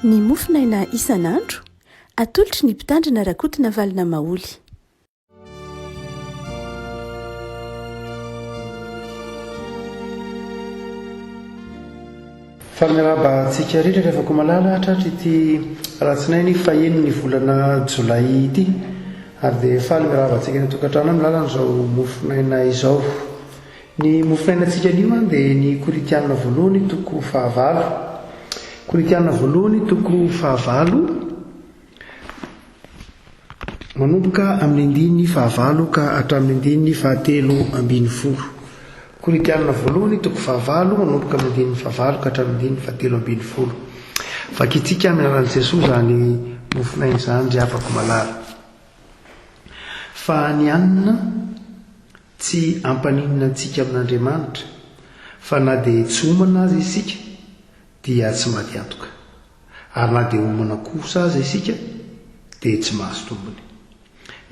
Ny mofonaina isan'andro, atolotry ny Mpitandrina Rakotonavalona Maholy. Faly miarahaba antsika rehetra ry havako malala tratry ity alatsinainy fahenin'ny volana jolay ity ary dia faly miarahaba antsika any an-tokantrano amin'ny lalan'izao mofonaina izao. Ny mofonainantsika anio dia ny Korintiana voalohany toko fahavalo. Korintiana voalohany toko fahavalo. Manomboka amin'ny andininy fahavalo ka hatramin'ny andininy fahatelo ambin'ny folo. Korintianina voalohany toko fahavalo manomboka amin'ny andininy fahavalo ka hatramin'ny andininy fahatelo ambin'ny folo. Vakintsika amin'ny anaran'i Jesoa izany mofonaina izany ry havako malala. Fa ny hanina tsy hampaninona antsika amin'Andriamanitra, fa na dia tsy homana aza isika dia tsy maty antoka. Ary na dia homana kosa aza isika dia tsy mahazo tombony.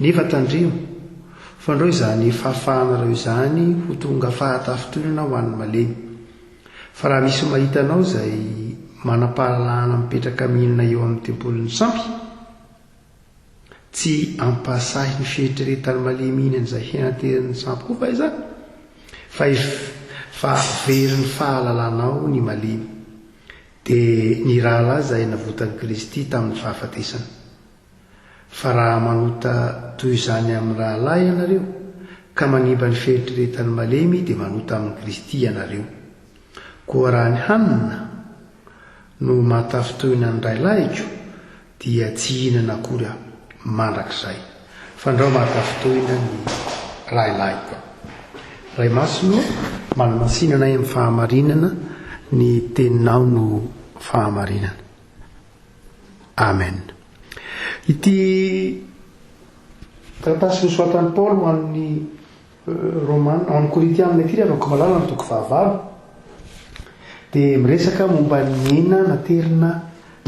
Nefa tandremo, fandrao izany fahafahanareo izany ho tonga fahatafintohinana ho an'ny malemy. Fa raha misy mahita anao izay manam-pahalalahana mipetraka mihinana eo amin'ny tempolin'ny sampy, Tsy hampahasahy ny fieritreretan'ny malemy hihinana izay hena terin'ny sampy koa va izany? Fa fa very ny fahalalanao ny malemy, dia ny rahalahy izay navotan'i Kristy tamin'ny fahafatesana. Fa raha manota toy izany amin'ny rahalahy ianareo, ka manimba ny fieritreretan'ny malemy, dia manota amin'i Kristy ianareo. Koa raha ny hanina no mahatafintohina ny railahiko, dia tsy hihinana akory aho mandrakizay, fandrao mahatafintohina ny rahilahiko aho. Ray Masina ô, manamasina anay amin'ny fahamarinana, ny Teninao no fahamarinana. Amen. Ity taratasy nosoratan'i Paoly ho an'ny Romana, ho an'ny Korintianina ity ry havako malala ny toko fahavalo dia miresaka momba ny hena naterina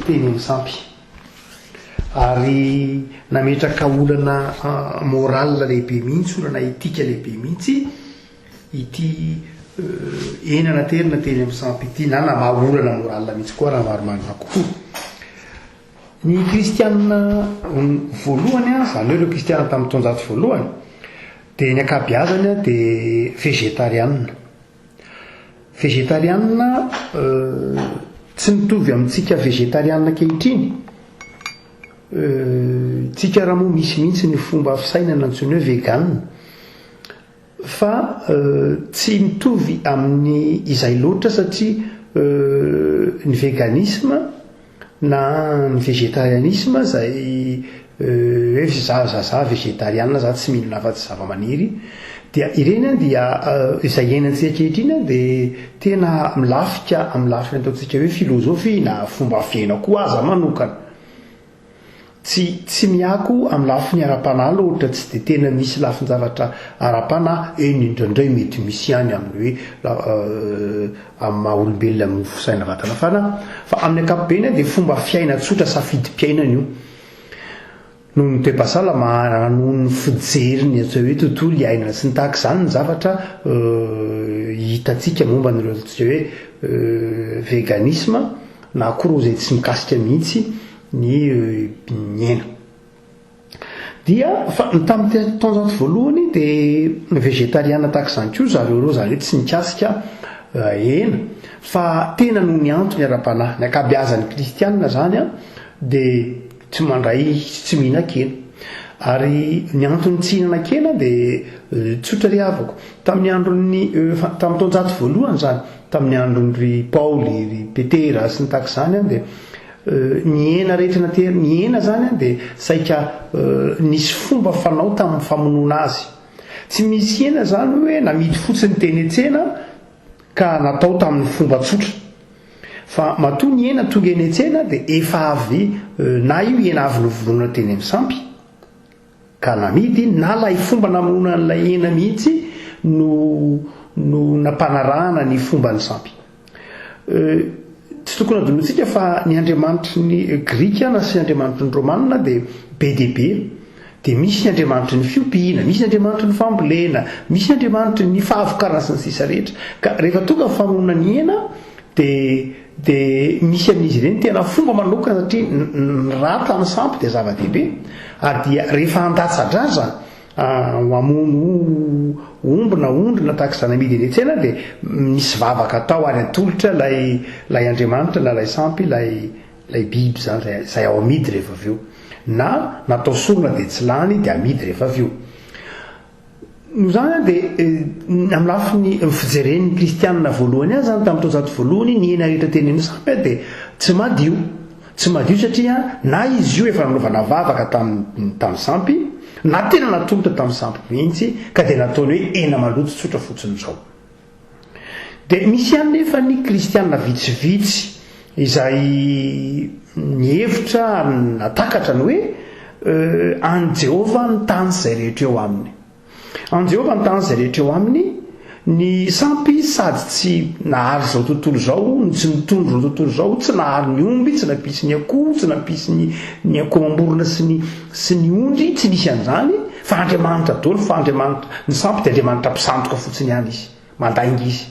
teny amin'ny sampy. Ary nametraka olana morale lehibe mihitsy, olana etika lehibe mihitsy ity hena naterina teny amin'ny sampy ity, na namaha olana morale mihitsy koa raha marimarina kokoa. Ny kristiana voalohany, izany hoe ireo kristiana tamin'ny taonjato voalohany, dia ny ankabeazany dia vegetariana. Vegetariana tsy mitovy amintsika vegetariana ankehitriny. Tsika raha moa misy mihitsy ny fomba fisainana antsoina hoe vegan. Fa tsy mitovy amin'ny izay loatra satria ny véganisme na ny végétarianisme izay hoe za za za végétariana za tsy mihinana afa-tsy zava-maniry dia ireny an dia izay iainantsika ankehitriny an dia tena milafika amin'ny lafiny ataontsika hoe filozofia na fomba fiaina koa aza manokana. Tsy tsy miako amin'ny lafiny ara-panahy loatra, tsy dia tena misy lafin-javatra ara-panahy, eny indraindray mety misy ihany amin'ny hoe amin'ny maha olombelona nofo saina vatana fanahy, fa amin'ny ankapobeny dia fomba fiaina tsotra safidim-piainana io. Noho ny toe-pahasalamana, noho ny fijery ny atao hoe tontolo iainana sy ny tahaka izany ny zavatra hitantsika momba an'ireo ataontsika hoe véganisme na koa ireo izay tsy mikasika mihitsy ny ny hena. Dia fa ny tamin'ny taonjato voalohany dia vegetariana tahaka izany koa zareo ireo, izany hoe tsy nikasika hena fa tena noho ny antony ara-panahy. Ny ankabeazan'ny kristianina izany dia tsy mandray sy tsy mihinan-kena. Ary ny antony tsy hihinan-kena dia tsotra ry havako. Tamin'ny andron'ny tamin'ny taonjato voalohany izany, tamin'ny andron'ny ry Paoly, ry Petera sy ny tahaka izany dia Ny hena rehetra nateriny, ny hena zany dia saika nisy fomba fanao tamin'ny famonoana azy. Tsy misy hena zany hoe namidy fotsiny teny an-tsena ka natao tamin'ny fomba tsotra. Fa matoa ny hena tonga eny an-tsena dia efa avy na io hena avy novonoina teny amin'ny sampy ka namidy na ilay fomba namonoana an'ilay hena mihitsy no no nampanarahana ny fomban'ny sampy. Tsy tokony hadinointsika fa ny andriamanitry ny Grika na sy ny andriamanitry ny Romana dia be dia be. Dia misy ny andriamanitry ny fiompiana, misy ny andriamanitry ny fambolena, misy ny andriamanitry ny fahavokarana sy ny sisa rehetra. Ka rehefa tonga ny famonoana ny hena dia. dia misy amin'izy ireny tena fomba manokana satria ny rà tamin'ny sampy dia zava-dehibe ary dia rehefa handatsa-drazana ho hamono omby na ondry na tahaka izany amidy eny an-tsena dia misy vavaka atao ary atolotra ilay ilay andriamanitra na ilay sampy ilay ilay biby izany izay izay ao amidy rehefa avy eo na natao sorona dia tsy lany dia amidy rehefa avy eo. Noho izany dia amin'ny lafiny fijeren'ny kristianina voalohany azy izany tamin'ny taonjato voalohany ny hena rehetra teny amin'ny sampy dia tsy madio. Tsy madio satria na izy io efa nanaovana vavaka tamin'ny tamin'ny sampy na tena natolotra tamin'ny sampy mihitsy ka dia nataony hoe hena maloto tsotra fotsiny izao. Dia misy ihany nefa ny kristianina vitsivitsy izay nihevitra ary nahatakatra ny hoe an'i Jehovah ny tany sy izay rehetra eo aminy. An'i Jehovah ny tany sy izay rehetra eo aminy, ny sampy sady tsy nahary izao tontolo izao, no tsy nitondro izao tontolo izao, tsy nahary ny omby, tsy nampisy ny akoho, tsy nampisy ny ny akoho amam-borona sy ny sy ny ondry, tsy nisy an'izany, fa Andriamanitra daholo, fa Andriamanitra, ny sampy dia Andriamanitra mpisandoka fotsiny ihany izy, mandainga izy.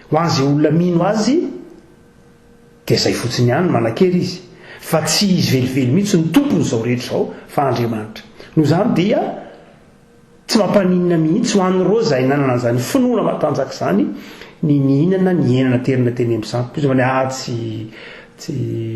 Ho an'izay olona mino azy dia izay fotsiny ihany, manan-kery izy, fa tsy izy velively mihitsy no tompon'izao rehetra izao fa Andriamanitra. Noho izany dia Tsy mampaninona mihitsy ho an'ireo izay nanana an'izany finoana matanjaka izany ny nihinana ny hena naterina teny amin'ny sampy. Hoy izy hoe, ah, tsy, tsy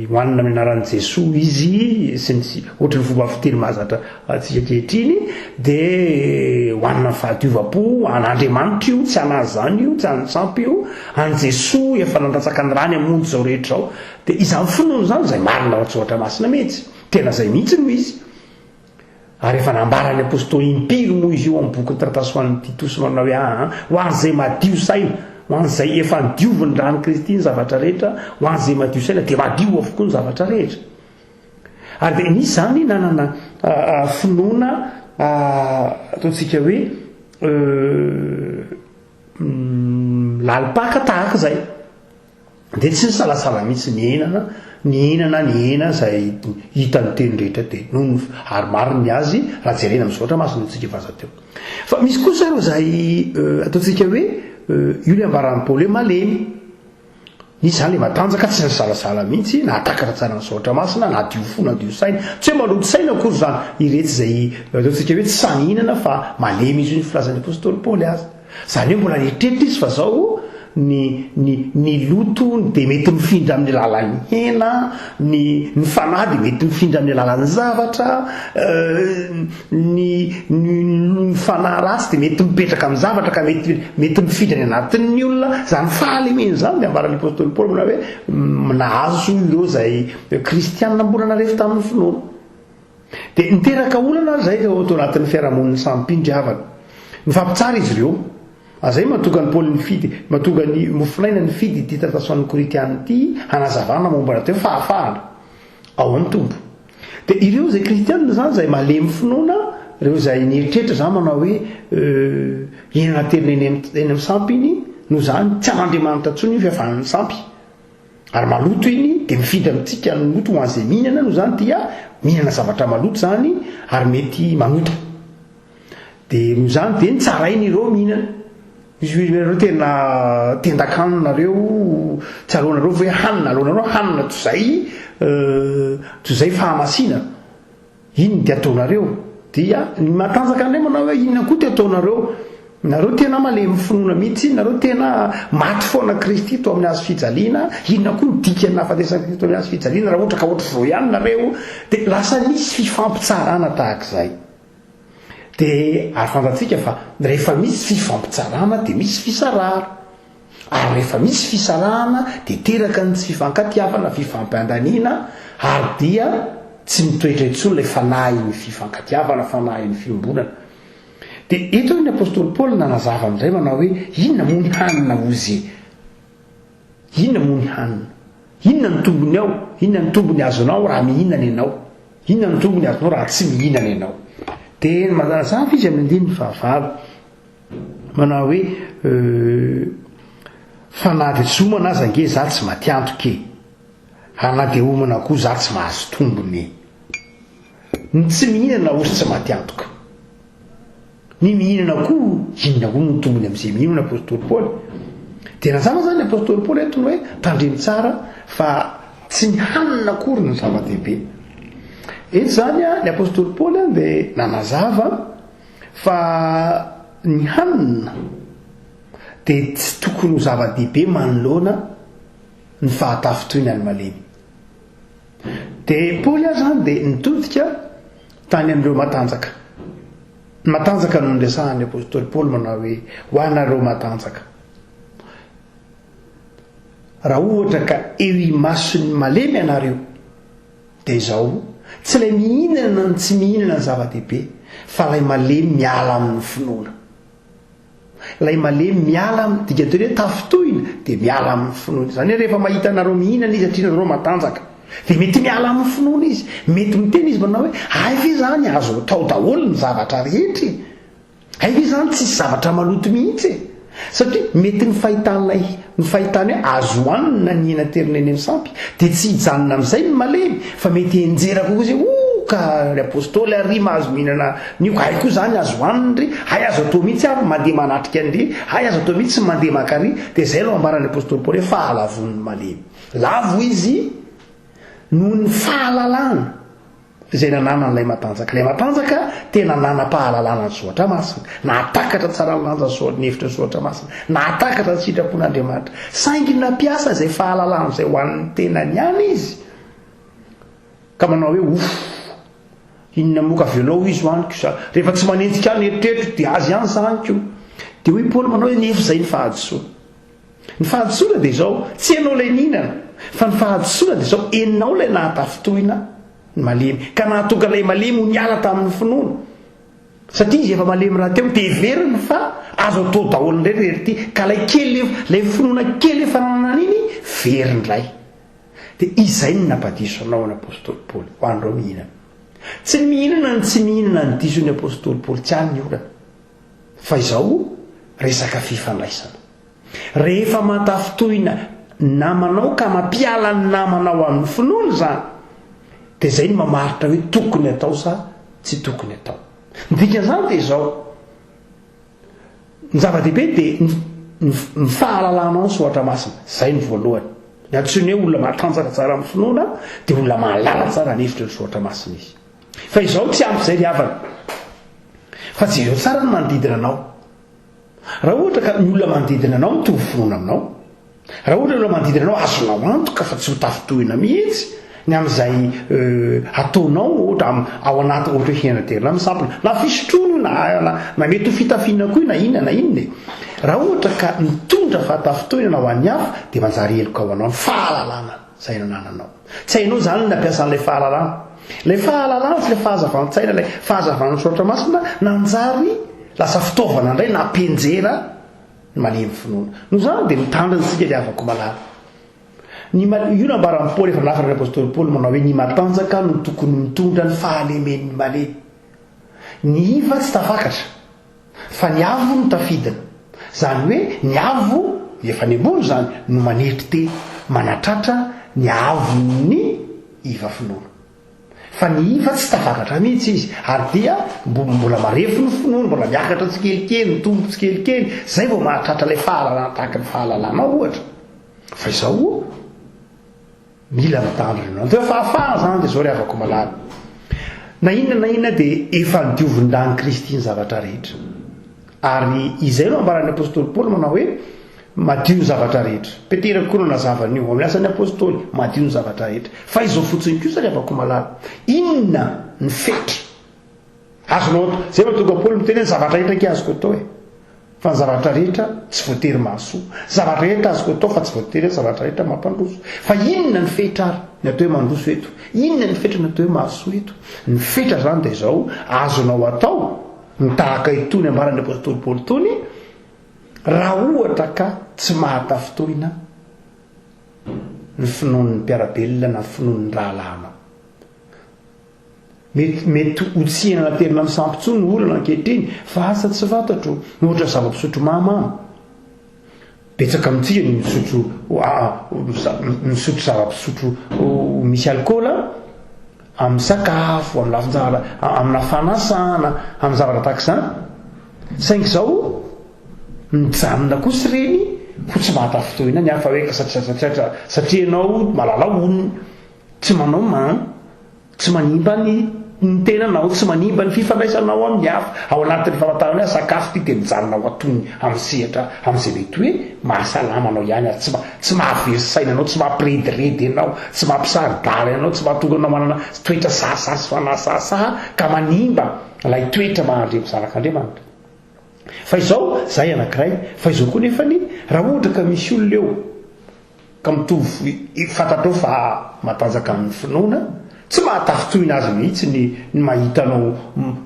hohanina amin'ny anaran'i Jesoa izy, sy ny sisa. Ohatry ny fomba fiteny mahazatra antsika ankehitriny, dia hohanina amin'ny fahadiovam-po, an'Andriamanitra io, tsy an'azy izany io, tsy an'ny sampy io, an'i Jesoa efa nandatsaka ny rany hamonjy izao rehetra izao. Dia izany finoana izany izay marina ao an-tsoratra masina mihitsy. Tena izay mihitsy no izy. Ary efa nambaran'ny Apostoly impiry moa izy io ao amin'ny bokin'ny taratasy ho an'i Titosy manao hoe, Aa, ho an'izay madio saina, ho an'izay efa nodiovin'ny ran'i Kristy ny zavatra rehetra, ho an'izay madio saina dia madio avokoa ny zavatra rehetra. Ary dia nisy izany nanana finoana ataontsika hoe lalim-paka tahaka izay. Dia tsy nisalasala mihitsy nihinana, nihinana, nihena izay hitany teny rehetra teny. Noho ny, ary marina ny azy raha jerena amin'ny soratra masina hoy tsika vaza teo. Fa misy kosa ireo izay ataontsika hoe io ilay ambaran'i Paoly hoe malemy. Nisy izany ilay matanjaka tsy nisalasala mihitsy, nahatakatra tsara ny soratra masina, nadio fo, nadio saina. Tsy hoe maloto saina akory izany iretsy izay ataontsika hoe tsy sahy nihinana fa malemy izy hoy ny filazan'ny apostoly Paoly azy. Izany hoe mbola nieritreritra izy fa zao ny ny ny loto dia mety mifindra amin'ny alalan'ny hena, ny ny fanahy dia mety mifindra amin'ny alalan'ny zavatra, ny ny ny fanahy ratsy dia mety mipetraka amin'ny zavatra ka mety mety mifindra any anatin'ny olona. Izany fahalemena izany dia ambaran'ny apostoly Paoly manao hoe nahazo ireo izay kristianina mbola narefo tamin'ny finoana. Dia niteraka olana ary izay tao anatin'ny fiarahamonin'ny samy mpino ry havana. Nifampitsara izy ireo. Ary izay mahatonga an'i Paoly nifidy, mahatonga ny mofonaina nifidy ity taratasy ho an'ny Korintiana ity hanazavana momba ny atao hoe fahafahana ao amin'ny Tompo. Dia ireo izay kristianina izany izay malemy finoana, ireo izay nieritreritra izany manao hoe hena naterina eny amin'ny sampy iny, noho izany tsy an'Andriamanitra intsony io fa efa an'ny sampy. Ary maloto iny dia mifindra amintsika ny loto ho an'izay mihinana noho izany dia mihinana zavatra maloto izany ary mety manota. Dia noho izany dia nitsarainy ireo mihinana. Izy hoe nareo tena tendakanina nareo, tsy aleonareo ve hanina, aleonareo hanina toy izay toy izay fahamasinana. Inona ty ataonareo? Dia ny matanjaka indray manao hoe inona koa ty ataonareo? Nareo tena malemy finoana mihitsy, nareo tena maty foana Kristy tao amin'ny hazo fijaliana, inona koa ny dikan'ny nahafatesan'i Kristy tao amin'ny hazo fijaliana raha ohatra ka ohatr'izao ihany nareo? Dia lasa nisy fifampitsarana tahak'izay. Dia ary fantatsika fa rehefa misy fifampitsarana dia misy fisarahana. Ary rehefa misy fisarahana dia teraka ny tsy fifankatiavana, fifampiandaniana ary dia tsy mitoetra intsony ilay fanahin'ny fifankatiavana, fanahin'ny fiombonana. Dia eto ary ny apostoly Paoly nanazava indray manao hoe inona moa ny hanina hozy e? Inona moa ny hanina? Inona ny tombony ao? Inona ny tombony azonao raha mihinana ianao? Inona ny tombony azonao raha tsy mihinana ianao? Dia manazava izy amin'ny andininy fahavalo. Manao hoe Fa na dia tsy homana aza ange za tsy matiantoka e! Ary na dia homana koa za tsy mahazo tombony e! Ny tsy mihinana ozy tsy matiantoka. Ny mihinana koa inona koa no tombony amin'izay mihinana Apostoly Paoly? Dia nazava izany ny apostoly Paoly eto ny hoe tandremo tsara fa tsy ny hanina akory no zava-dehibe. Eto izany ny apostoly Paoly dia nanazava fa ny hanina dia tsy tokony ho zava-dehibe manoloana ny fahatafintohinan'ny malemy. Dia Paoly ary izany dia nitodika tany amin'ireo matanjaka. Ny matanjaka no niresahan'ny apostoly Paoly manao hoe, Ho anareo matanjaka. Raha ohatra ka eo imason'ny malemy ianareo, dia izao, tsy ilay mihinana na ny tsy mihinana ny zava-dehibe, fa ilay malemy miala amin'ny finoana. Ilay malemy miala amin'ny, dikanteny hoe tafintohina, dia miala amin'ny finoana. Izany hoe rehefa mahita anareo mihinana izy satria nareo matanjaka, dia mety miala amin'ny finoana izy. Mety miteny izy manao hoe, hay ve izany azo atao daholo ny zavatra rehetra e? Hay ve izany tsisy zavatra maloto mihitsy e? Satria mety ny fahitan'ilay, ny fahitany hoe azo hohanina ny hena terina eny amin'ny sampy, dia tsy hijanona amin'izay ny malemy, fa mety hianjera kokoa izy hoe, oh, ka ry Apostoly ary mahazo mihinana an'io, ka hay koa izany azo hohanina ry, hay azo atao mihitsy ary mandeha manatrika an'ry, hay azo atao mihitsy ny mandeha maka ary, dia izay no ambaran'ny Apostoly Paoly hoe fahalavoan'ny malemy. Lavo izy noho ny fahalalana. Izay nananan'ilay matanjaka. Ilay matanjaka tena nanam-pahalalana ny Soratra Masina, nahatakatra tsara ny lanjan'ny sor-, ny hevitry ny Soratra Masina, nahatakatra ny sitrapon'Andriamanitra. Saingy nampiasa izay fahalalana izay ho an'ny tenany ihany izy, ka manao hoe, Ouf! Inona moa ka avelao izy ho aniko za. Rehefa tsy manenjika ahy ny eritreritro, dia azy ihany za aniko. Dia hoy Paoly manao hoe, Nefa izay ny fahadisoana. Ny fahadisoana dia izao, tsy ianao ilay nihinana, fa ny fahadisoana dia izao, ianao ilay nahatafintohina ny malemy, ka nahatonga ilay malemy ho niala tamin'ny finoana. Satria izy efa malemy rahateo, dia heveriny fa azo atao daholo indray ry ity, ka ilay kely, ilay finoana kely efa nananany iny, very indray. Dia izay no nampadiso anao ny apostoly Paoly, ho an'ireo mihinana. Tsy ny mihinana ny tsy mihinana ny diso ny apostoly Paoly, tsy any ny olana. Fa izao, resaka fifandraisana. Rehefa mahatafintohina namanao ka mampiala ny namanao amin'ny finoana izany, dia izay no mamaritra hoe tokony atao sa tsy tokony atao. Ny dikan'izany dia izao, ny zava-dehibe dia ny ny fahalalanao ny soratra masina, izay no voalohany. Ny antsoiny hoe olona matanjaka tsara amin'ny finoana dia olona mahalala tsara ny hevitry ny soratra masina izy. Fa izao tsy ampy izay ry havana. Fa jereo tsara ny manodidina anao. Raha ohatra ka ny olona manodidina anao mitovy finoana aminao, raha ohatra ny olona manodidina anao azonao antoka fa tsy ho tafintohina mihitsy ny amin'izay ataonao ohatra ao anaty ohatra hoe fiainana amin'ny sampona, na fisotroana io na na mety ho fitafiana koa io na inona na inona e. Raha ohatra ka mitondra fahatafintohinana ho an'ny hafa dia manjary heloka ho anao ny fahalalana izay nanananao. Tsy hainao izany ny nampiasa an'ilay fahalalana. Ilay fahalalana sy ilay fahazavan-tsaina, ilay fahazavan'ny soratra masina nanjary lasa fitaovana indray nampianjera ny malemy finoana. Noho izany dia mitandrina isika ry havako malala. Ny ma, io nambaran'i Paoly efa nafatra ny apostoly Paoly manao hoe ny matanjaka no tokony mitondra ny fahalemen'ny malemy. Ny iva tsy tafakatra. Fa ny avo no tafidina. Izany hoe ny avo, ny efa any ambony izany, no manetry tena, manatratra ny haavon'ny iva finoana. Fa ny iva tsy tafakatra mihitsy izy, ary dia mbola marefo ny finoany, mbola miakatra tsikelikely, mitombo tsikelikely, izay vao mahatratra ilay fahalalana tahaka ny fahalalanao ohatra. Fa izao. Mila mitandrina. Ny tena fahafahana izany dia izao ry havako malala. Na inona na inona dia efa nodiovin'ny Kristy ny zavatra rehetra. Ary izay no ambaran'ny apostoly Paoly manao hoe madio ny zavatra rehetra. Petera koa no nazava an'io amin'ny asan'ny apostoly, madio ny zavatra rehetra. Fa izao fotsiny kosa ry havako malala, inona ny fetra? Azonao atao, izay mahatonga Paoly miteny hoe ny zavatra rehetra ange azoko atao e. Fa ny zavatra rehetra tsy voatery mahasoa. Zavatra rehetra azoko atao fa tsy voatery hoe zavatra rehetra mampandroso. Fa inona ny fetra ary ny atao hoe mandroso eto? Inona ny fetra ny atao hoe mahasoa eto? Ny fetra izany dia izao, azonao atao ny tahaka itony ambaran'ny apostoly Paoly itony, raha ohatra ka tsy mahatafintohina ny finoan'ny mpiara-belona na ny finoan'ny rahalahinao. Mety mety ho tsy hena naterina amin'ny sampy intsony ny olana ankehitriny fa asa tsy fantatro, ohatra zava-pisotro mahamamo. Betsaka amintsika ny misotro misotro zava-pisotro misy alikaola amin'ny sakafo, amin'ny lafin-javatra, amina fanasana, amin'ny zavatra tahaka izany. Saingy izao mijanona kosa ireny. ho tsy mahatafintohina ny hafa hoe ka satria satria satria ianao malalao onony, tsy manao man. Tsy manimba ny ny tenanao, tsy manimba ny fifandraisanao amin'ny hafa. Ao anatin'ny famantarana hoe sakafo ity dia mijanona ho antonony amin'ny sehatra amin'izay mety hoe mahasalama anao ihany ary tsy tsy mahavery saina anao, tsy mampirediredy anao, tsy mampisaro-dalana anao, tsy mahatonga anao manana toetra sahasaha sy fanahy sahasaha ka manimba ilay toetra maha Zanak'Andriamanitra. Fa izao, izay anankiray, fa izao koa nefany, raha ohatra ka misy olona eo, ka mitovy fantatrao fa matanjaka amin'ny finoana, tsy mahatafintohina azy mihitsy ny ny mahita anao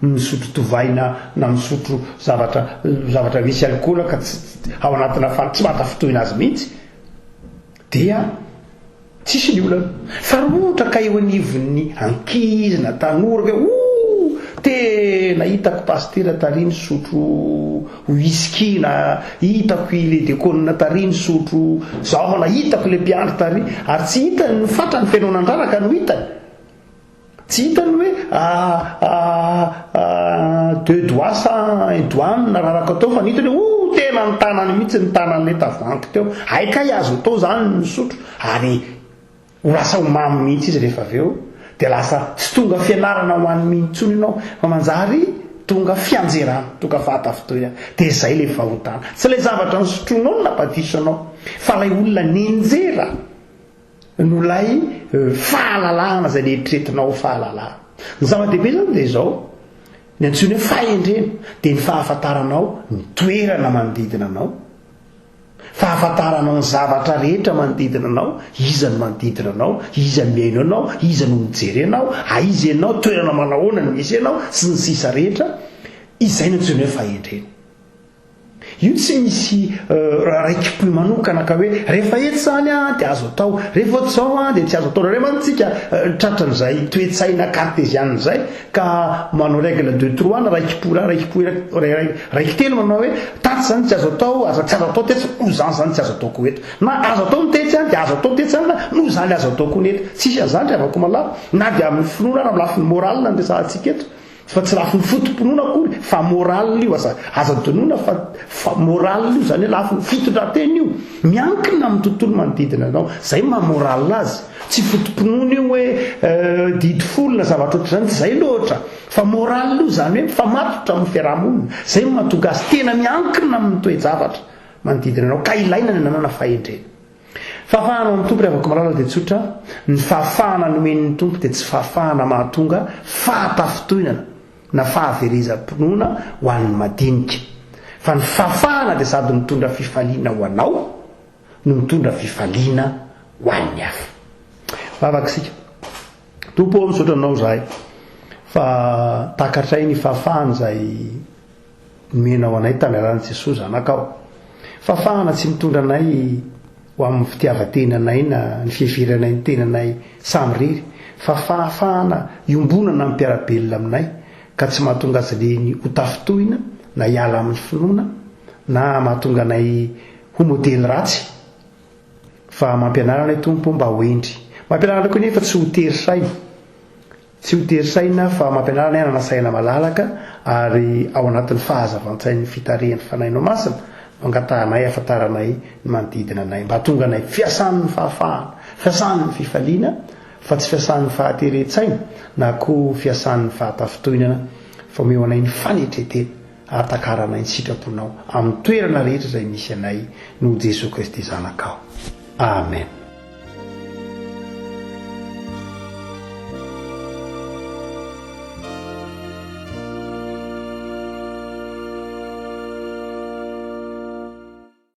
misotro tovaina na misotro zavatra zavatra misy alikaola ka tsy ao anatina fan tsy mahatafintohina azy mihitsy dia Tsisy ny olana. Fa raha ohatra ka eo anivon'ny ankizy na tanora hoe ooh tena hitako pasitera tary nisotro whisky na hitako i le dekona tary nisotro zao na hitako le mpiandry tary ary tsy hitany ny fatrany feno nandraraka no hitany. Tsy hitany hoe deux doigts sa un doigt no nararako teo fa ny hitany hoe oh tena ny tanany mihitsy ny tanan'ilay tavoahangy teo. Hay kay azo atao izany ny misotro ary ho lasa ho mamo mihitsy izy rehefa avy eo dia lasa tsy tonga fianarana ho an'ny mino intsony ianao fa manjary tonga fianjerana, tonga fahatafintohinana. Dia izay ilay fahotana. Tsy ilay zavatra nosotroinao no nampadiso anao fa ilay olona nianjera. no ilay fahalalahana izay neritreretinao ho fahalalahana. Ny zava-dehibe izany dia izao, ny antsoina hoe fahendrena dia ny fahafantaranao ny toerana manodidina anao, fahafantaranao ny zavatra rehetra manodidina anao, iza no manodidina anao, iza no mihaino anao, iza no mijery anao, aiza ianao, toerana manao ahoana no misy anao, sy ny sisa rehetra, izay no antsoina hoe fahendrena. Io tsy misy raiki-pohy manokana ka hoe rehefa eto izany dia azo atao, rehefa ohatr'izao dia tsy azo atao. Indraindray mantsy tsika tratran'izay toe-tsaina cartésienne izay ka manao règle de trois na raiki-pohy iray, raiki-pohy iray, raiki-telo manao hoe tatsy izany tsy azo atao, aza tsy azo atao tetsy, noho izany izany tsy azo atao koa eto. Na azo atao ny tetsy dia azo atao tetsy na noho izany azo atao koa ny eto. Tsisy an'izany ry havako malala, na dia amin'ny finoana ary amin'ny lafiny morale no resahantsika eto. Fa tsy lafiny foto-pinoana akory fa moral io, aza aza adinoina fa fa moral io, izany hoe lafiny fitondran-tena io, miankina amin'ny tontolo manodidina anao, izay maha moral azy, tsy foto-pinoana io hoe didy folo na zavatra ohatr'izany, tsy izay loatra, fa moral io, izany hoe mifamatotra amin'ny fiaraha-monina, izay no mahatonga azy tena miankina amin'ny toe-javatra manodidina anao, ka ilaina ny ananana fahendrena. Fahafahana ao amin'ny Tompo ry havako malala dia tsotra, ny fahafahana nomen'ny Tompo dia tsy fahafahana mahatonga fahatafintohinana na fahaverezam-pinoana ho an'ny madinika. Fa ny fahafahana dia sady mitondra fifaliana ho anao no mitondra fifaliana ho an'ny hafa. Vavaka isika. Tompo ô, misaotra Anao izahay fa takatray ny fahafahana izay Nomenao anay tamin'ny alalan'i Jesoa Zanakao. Fahafahana tsy mitondra anay ho amin'ny fitiavan-tenanay na ny fiheveranay ny tenanay samirery, fa fahafahana iombonana amin'ny mpiara-belona aminay, ka tsy mahatonga azy ireny ho tafintohina na hiala amin'ny finoana, na mahatonga anay ho modely ratsy, fa mampianara anay Tompo mba ho hendry. Mampianara anay koa nefa tsy ho tery saina. Tsy ho tery saina fa mampianara ny hanana saina malalaka ary ao anatin'ny fahazavan-tsain'ny fitarihan'ny Fanahinao Masina no angatahanay hahafantaranay ny manodidina anay mba hahatonga anay fiasan'ny fahafahana, fiasan'ny fifaliana fa tsy fiasan'ny fahateren-tsaina na koa fiasan'ny fahatafintohinana fa omeo anay ny fanetren-tena hahatakaranay ny sitraponao amin'ny toerana rehetra izay misy anay noho Jesoa Kristy Zanakao. Amen.